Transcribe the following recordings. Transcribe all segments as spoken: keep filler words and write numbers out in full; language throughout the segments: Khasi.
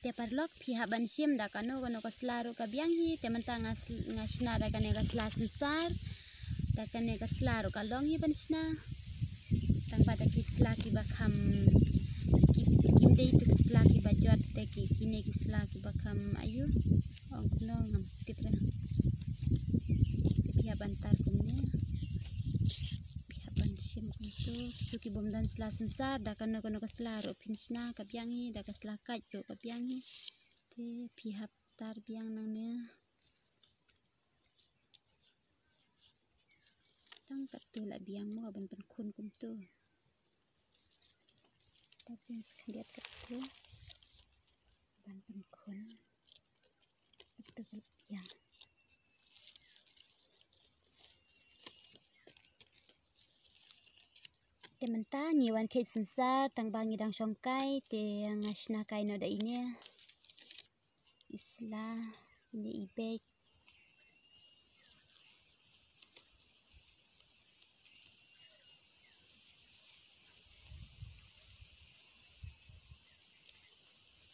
Te paralok, phi hap ban shim da kano kano ka sla ruh ka biang hi. Te mynta nga sl-, nga shna da kane ka sla synsar. Da kane ka sla ruh ka long hi ban shna. Tang ba da ki sla kiba kham, ki, kim dei tu ki sla kiba jot, te ki, kine ki sla kiba kham aiu. Ong kumno ngam tip re. Te phi hap ban tar kumne. Phi hap ban shim kumtu. Kito ki bym don sla synsar, da kano kano ka sla ruh phin shna ka biang hi, da ka sla kait ruh ka biang hi. Te phi hap tar biang nangne. Tang katto la biang mo ban pynkhun kumtu. Tar biang sa khyndiat katto ban pynkhun. Katto la biang. Te mynta ngi wan kheit synsar, tang ba ngi dang shong kai, te nga shna kai noh da ine. I sla, ine i bek.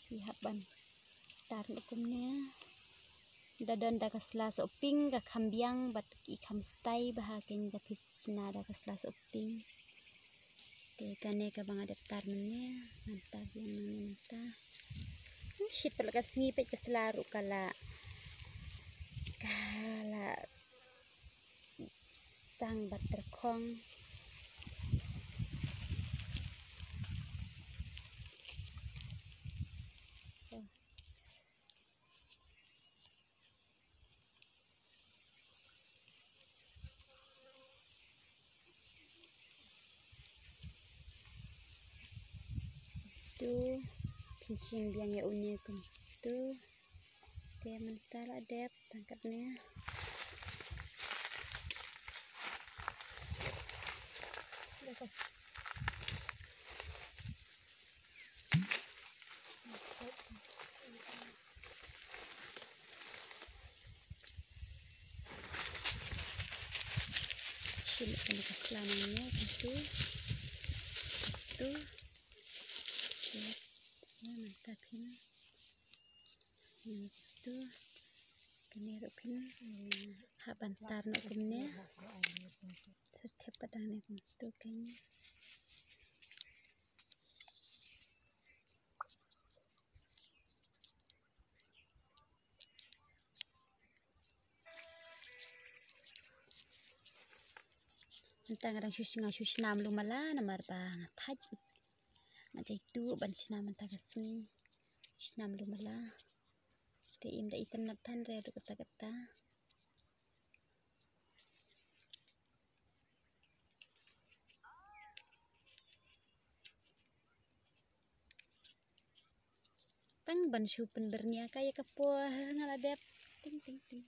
Phi hap ban tar noh kumne. Da don da ka sla sohping ka kham biang bad i kham style bha, kane da phi shna da ka sla sohping. Te kane kaba nga dep tar mynne, ngan tar biang mynne mynta. Hmm, shit, pat la ka sngi pat ka sla ruh ka la, ka la stang bad tyrkhong. Tu, pynshim biang ïa une kumtu. Te mynta la dep tang katne. Shim ïa kane ka sla nangne kumtu. Tu. Te mynta phin Kumtu. Kane ruh phin hap ban tar noh kumne. Sa thep pat hangne kumtu kane. Mynta nga dang shu, nga shu shna mluh mala namar ba nga thait. Nga jaituh ban shna mynta ka sngi. Shna mluh mala. Te im da itynnad than re ruh katta katta. Tang ban shu pynbyrngia ka ïa ka por nga la dep. Ting, ting, ting.